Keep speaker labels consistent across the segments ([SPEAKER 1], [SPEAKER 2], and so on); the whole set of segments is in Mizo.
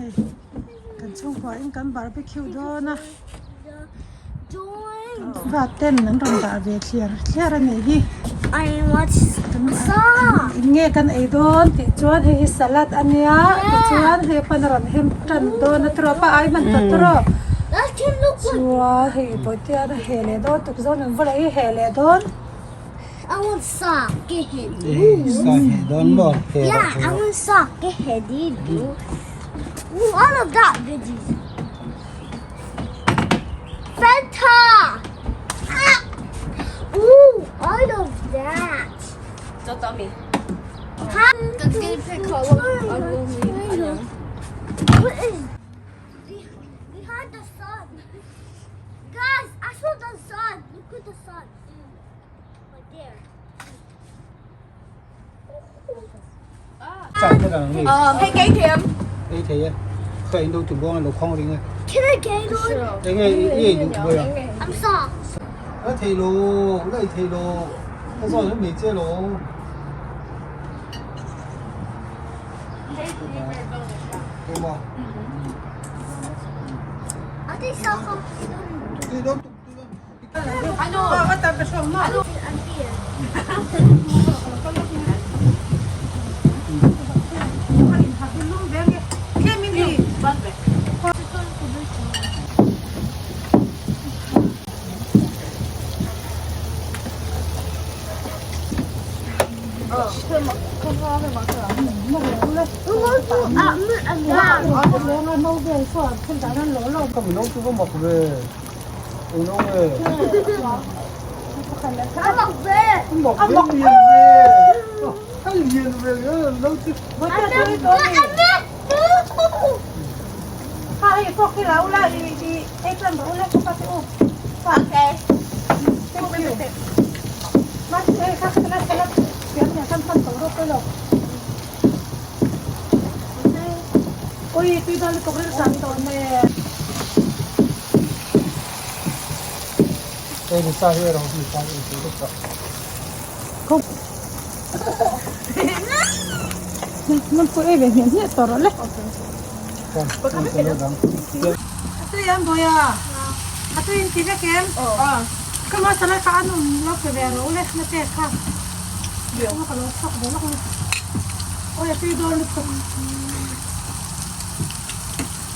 [SPEAKER 1] Hei kan chhungkua in kan barbecue dawn a va ten an rawn dah ve thliar thliar a nih hi eng nge kan ei dawn tih chuan hei hi salad a nia tichuan hei pawn a rawn hem tan dawn a tiraw pa ai hman tawh tiraw chuan hei bawihtea a heh leh dawn tukzawn an bulah hi heh leh dawn.
[SPEAKER 2] I want sock ke he
[SPEAKER 3] Sa he dawn maw? He
[SPEAKER 2] Yeah, I want sock ke he di du. Ooh, all of that veggies. Fanta! Ah! Ooh, all of that. What is behind the sun? Guys, I saw the sun. Look at the sun.
[SPEAKER 4] Hei kei thiam.
[SPEAKER 3] Ei thei e. Ka in lo tu bawng lo khawng ring e.
[SPEAKER 2] Can I get one?
[SPEAKER 3] Eng nge i ei duh bawih a?
[SPEAKER 2] I'm soft.
[SPEAKER 3] La thei lo, la ei thei lo. Ka zawn hian mai che lo. Emaw.
[SPEAKER 2] I think soft.
[SPEAKER 3] Tui dawn tuk tui dawn.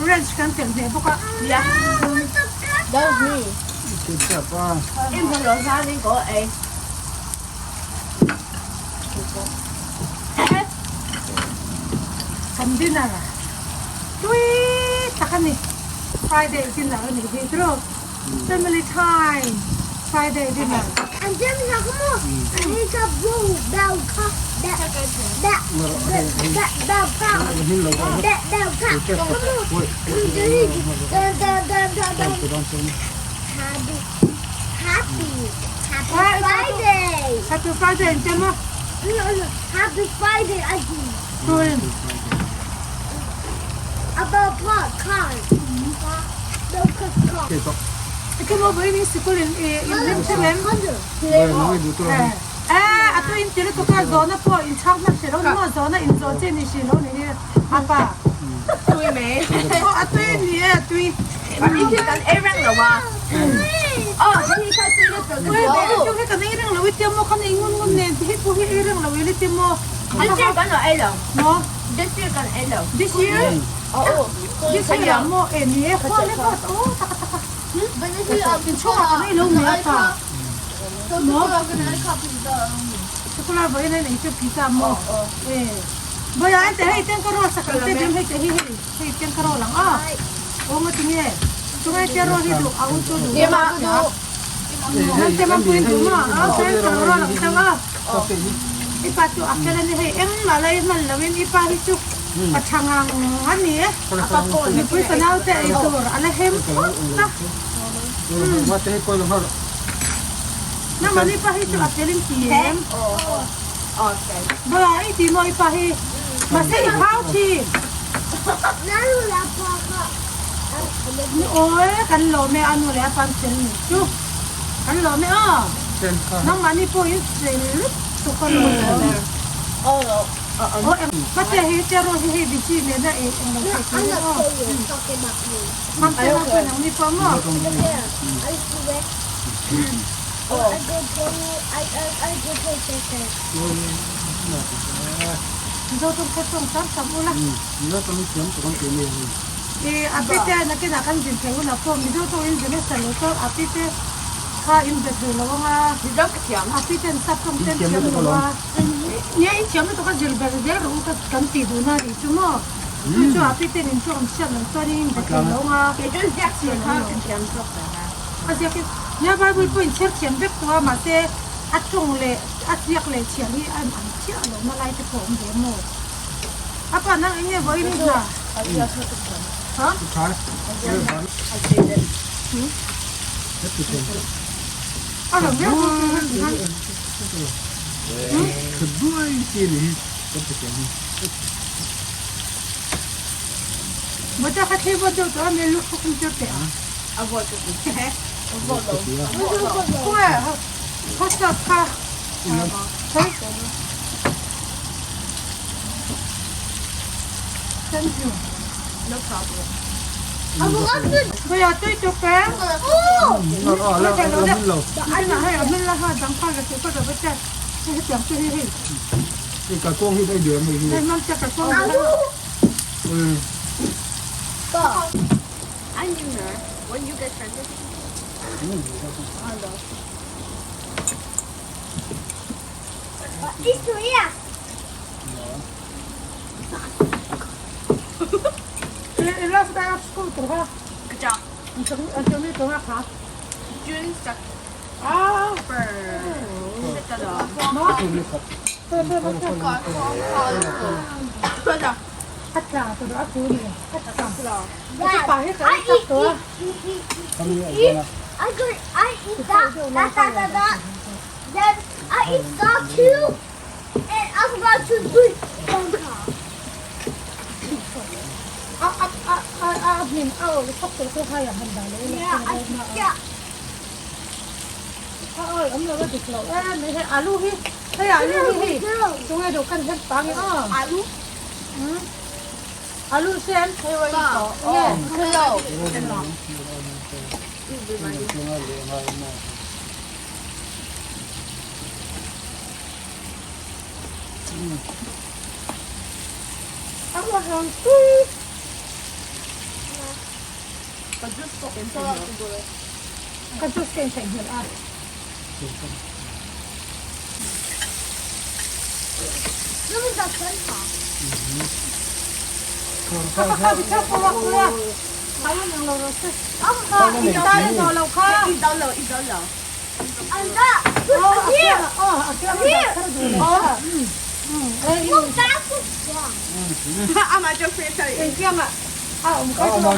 [SPEAKER 1] Ranch kan telh ve bawk a.
[SPEAKER 4] That was me.
[SPEAKER 1] Kan dinner tui tak a ni. Friday dinner a nih hi tiraw. Family time Friday dinner.
[SPEAKER 2] Happy Happy Friday.
[SPEAKER 1] Happy Friday an ti maw?
[SPEAKER 2] Happy Friday a ti.
[SPEAKER 1] Tuin.
[SPEAKER 2] About what car?
[SPEAKER 1] Eke maw vawiin in sikul in in hlim thim em? Eh, a tuin ti lutuk a zawhna pawh in chhang hman hrih lo ni maw? Zawhna in zawh chi ni hrih lo ni hi a pa.
[SPEAKER 4] Tui mai.
[SPEAKER 1] Aw a tui ni e a tui.
[SPEAKER 4] Ni khi kan ei reng lo a. Aw hi kha tui lutuk ka
[SPEAKER 1] Ui ve chu hi kan ei reng lo i tia maw kan ei ngun ngun nen ti hi pawh hi ei reng lo i li tia maw.
[SPEAKER 4] This year kan lo ei lo.
[SPEAKER 1] Maw?
[SPEAKER 4] This year kan ei lo.
[SPEAKER 1] This year?
[SPEAKER 4] Aw.
[SPEAKER 1] This year ah maw e ni e khua le bawt aw taka taka. Inchhungah kan ei lo mai a pa. Maw? Chocolate vawiin a in ei chu pizza maw? E. Vawiah en teh hei tiang ka roll sak ang che diam hei teh hi hei hei tiang ka roll ang a. Aw nga tinge chungai tia roll hi duh a u chu duh lo a tia. Nan te man puiin duh maw a okay ka lo roll ang chang a. I pa chu a fel a ni hei engmah la i hman loin i pa hi chu pa tha ngang a ni e. Mipui fanau te ei tur a la hem phawt a. Nangmahni pa hi chu a fel in ti em? Bawla i ti maw i pa hi? Mahse i phau thin. Ni awi kan lawm e a nu leh a pa an fel ni chu. Kan lawm e aw. Nangmahni pawh in fel lutuk a lawm. Mate hei tia rawh hi hei bisi nena ei eng lo thei tur aw. Mamte ho chuan ang ni pawh maw? Mizo tawng kha tawng tam tam ula. I a pi te nakinah kan zin thei hunah pawh Mizo tawng in zin nasa lo chuan a pi te kha in be thei lo anga a pi ten sap tawng ten thiam lo a. Nia in thiam lutuk a zir ber zel rawh u ka kan tih duh na nih chu maw chu chu a pi ten in chu ang hriat loh chuan in be thei lo anga.
[SPEAKER 4] Kei chuan ziak chhiar kha ka thiam zawk reng a.
[SPEAKER 1] A ziak hi nia Bible pawh in chhiar thiam vek tawh a mahse a tawng leh a ziak leh chhiar hi a ang chiah lo na lai te pawh a awm ve maw. A pa nang eng nge vawiin i hna? Ha? A rawn viau bawk chu han han. Mata kha thli vawt deuh tawh a mi lu khawk in tir teh a.
[SPEAKER 4] A vawt ka ti che. A vawt lo.
[SPEAKER 1] Khawnge hot sauce kha. Sorry. Thank you.
[SPEAKER 4] No problem.
[SPEAKER 1] Baya tui tuk peng. Hei a hmel la ha dang kha ka tih ka rawh che. Hei hetiang chu hei hei. Hei mam che ka kawng hi.
[SPEAKER 4] I knew her. When you guys friends with Hello.
[SPEAKER 1] I last day of school tur kha.
[SPEAKER 4] Good job.
[SPEAKER 1] An chawmi tur a kha.
[SPEAKER 4] June
[SPEAKER 1] Ah. A tla tur a chu ni. A tla. A pa hi ka chak tawh a.
[SPEAKER 2] I could I eat that that that that that. Then I eat that too. And I'm about to do
[SPEAKER 1] A a a a a hnim a awl khawp tawh chu hai ah han dah leh ila.
[SPEAKER 2] Yeah.
[SPEAKER 1] A awi awm lo a dik loh em mai hei alu hi hei alu hi hei tunge duh kan hian pang i aw
[SPEAKER 4] Alu
[SPEAKER 1] alu sen
[SPEAKER 4] hei wai
[SPEAKER 1] nge
[SPEAKER 4] hello
[SPEAKER 1] a ua hang tui
[SPEAKER 4] Ka juice pawh kan theihnghilh.
[SPEAKER 1] Ka juice ka intheihnghilh a. Ka kha bi theuh pawh a kua. Alu nang lo rawh se. Kha i dal i zawh loh kha.
[SPEAKER 4] I dal lo, i dal lo.
[SPEAKER 1] Oh, a kia oh, a kia a dah thar duh leh kha.
[SPEAKER 4] Amah chu fresh a.
[SPEAKER 1] Engkianga a awm kai chu a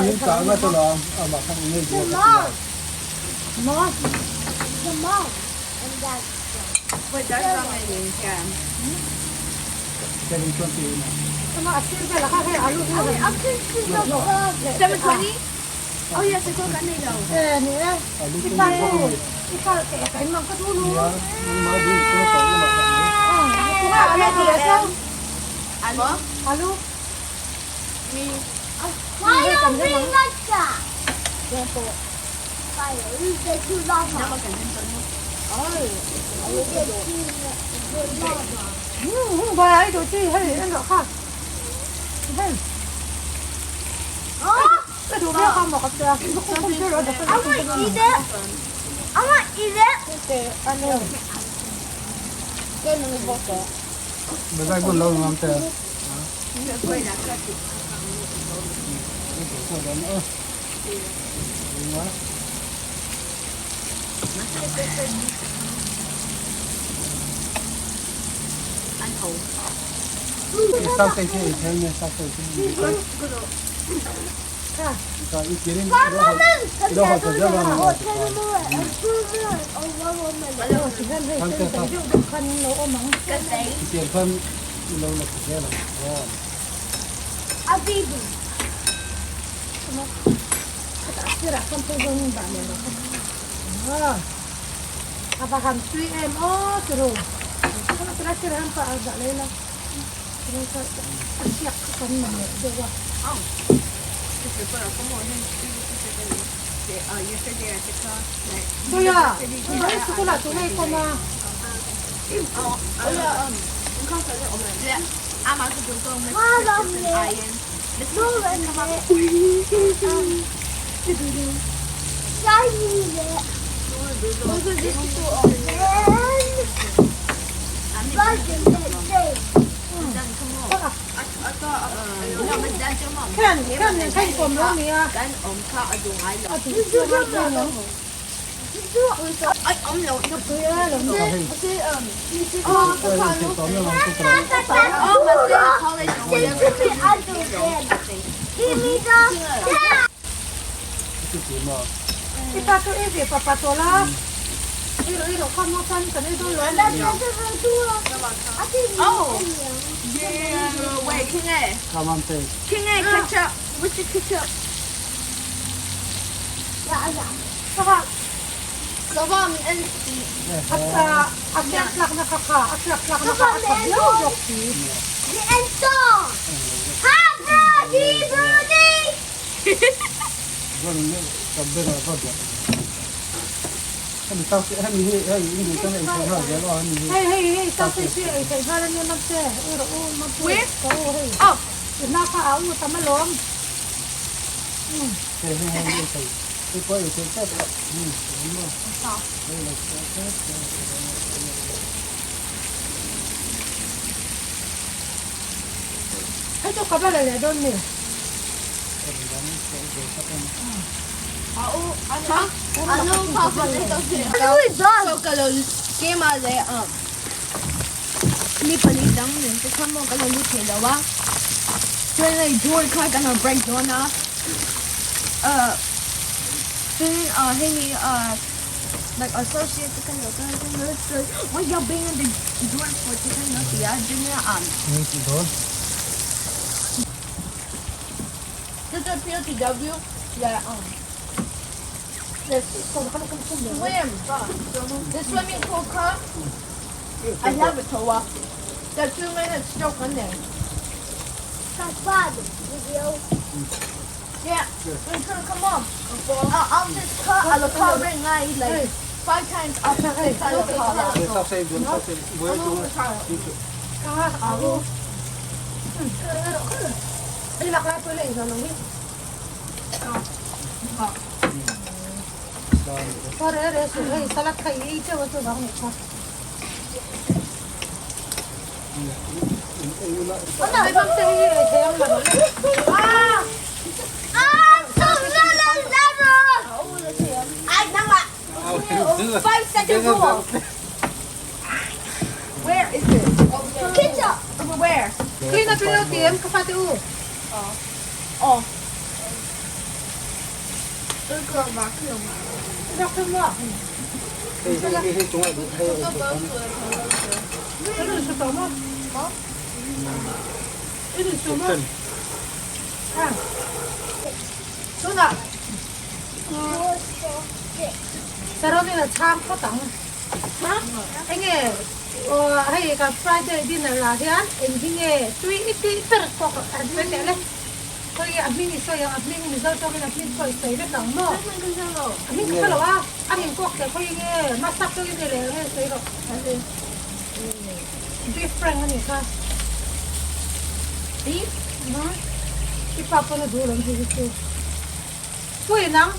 [SPEAKER 1] Maw?
[SPEAKER 4] Wait, that's not my name here.
[SPEAKER 1] Tama a sir vel a kha hei alu hi a
[SPEAKER 4] 720? Oh yes, I got that now.
[SPEAKER 1] E ni e. I pa i pa ke kai mang ka du lu. Tunga alu du le so.
[SPEAKER 4] Alu?
[SPEAKER 1] Alu.
[SPEAKER 4] Me.
[SPEAKER 2] Why are we like that? Fire, we get too lava.
[SPEAKER 1] Bye ai du chi hei en rawh kha. Hei. Ka duh viau kha maw ka tia.
[SPEAKER 2] I want to eat it. I want to eat it. A baby.
[SPEAKER 1] A va han tui em aw turu. Tuna sir han pa dah leh ila. A hriak kha kan mamawh deuh a. Puia, tunah i sikul ah tunah i kawm a. Khen khen nen kha inkawm lo nia. A duh chu a hman ang. I pa chu ei ve papa tawh la. Ei rawh ei rawh kha maw chuan kan ei dawn lo a ni. A hriat tlakna kha kha a hriat tlakna kha a tha viau bawk si. Hei hei hei sausage hi ei theih nghal ania Mamte ei rawh u Mamte ka u hei i hna kha a u tam alawm. Hei chu ka va la leh dawn mi. Sarawin a chhang phawt ang. Enge hei kan Friday dinner ah hian eng hi nge tui i tih ber pawh ka han sawi teh le. Khawi nge a hming i sawi ang a hming Mizo tawngin a hming pawh i sawi vek ang maw? A hming ka hre lo a, a min kawk teh khawi nge masak deuhin i leh nge sawi rawh. Beef frank a nih kha. Beef? I pa pawn a duh lo hei hi chu. Pui nang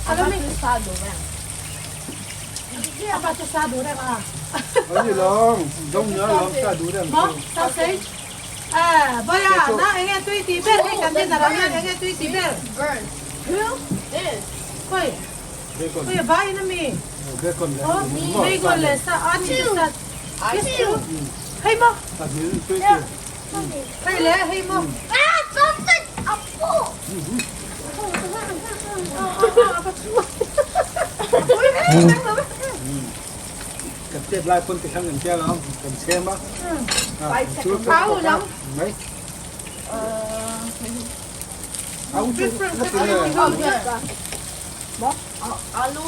[SPEAKER 1] a lo ni. Sa duh reng. A pa chu sa duh reng a.
[SPEAKER 3] Ani long, dong nia long sa duh reng.
[SPEAKER 1] Maw? Sausage? Eh, boya, na enge tui ti ber hei kan dinner ah hian enge tui ti ber?
[SPEAKER 4] Burn. Who is?
[SPEAKER 1] Khawi?
[SPEAKER 3] Bacon.
[SPEAKER 1] Khawi a bai in ami?
[SPEAKER 3] Bacon le.
[SPEAKER 1] Oh, bacon le sa a ni chu sa. Yes chu. Hei maw?
[SPEAKER 3] A hmel tui ti.
[SPEAKER 1] Hei le, hei maw?
[SPEAKER 2] Ah, sausage a pu.
[SPEAKER 3] Kan tet lai pawn ti thlang an tia lo, kan chem a.
[SPEAKER 1] Au lam.
[SPEAKER 3] Mai. Au chu
[SPEAKER 4] Alu.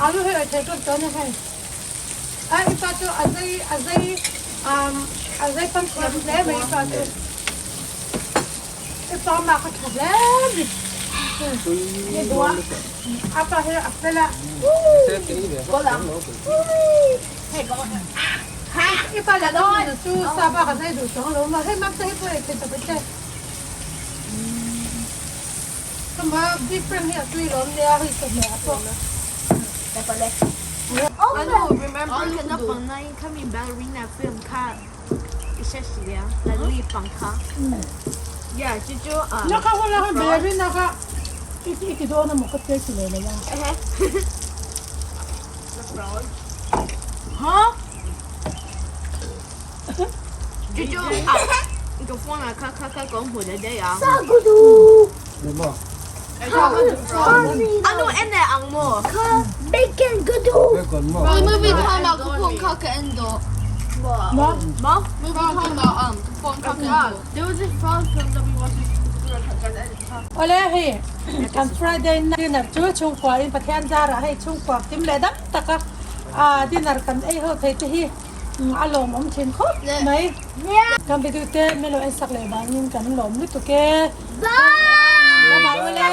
[SPEAKER 1] Alu hei thei kan ton hei. Ai pa chu azai azai um. A zai pam thiam hle mai pa chu. I pa mah ka tha hle ni. A pa hi a fel a. I pa leh dawng chu sa bak a zai duh chuang lo ma. Hei mak te hi pawh ei thei tak che. Kama beef reng hi a tui lawm nia hei chawhmeh a pawh.
[SPEAKER 4] Anu remember ka naupang nai khami ballerina film kha i hre sia Lali pang kha yeah chu chu ah
[SPEAKER 1] Na kha huna kha ballerina kha i i ti dawn emaw ka tia chi leh lo a.
[SPEAKER 4] Huh? Chu chu ah ka phone ah kha kha kha ka hmu daih daih a. Anu en leh ang maw?
[SPEAKER 5] Movie time ah ka phone kha ka en dawh.
[SPEAKER 4] Maw?
[SPEAKER 5] Movie time ah um ka phone kha ka en dawh.
[SPEAKER 4] There was this frog film that we watched
[SPEAKER 1] Awle hei kan Friday dinner chu chhungkua in Pathian zarah hei chhungkua kim leh dam taka dinner kan ei ho thei te hi a lawmawm thin khawp mai. Kan video te min lo en sak leh vangin kan lawm lutuk e.
[SPEAKER 2] Bye!
[SPEAKER 1] Bye bye ule.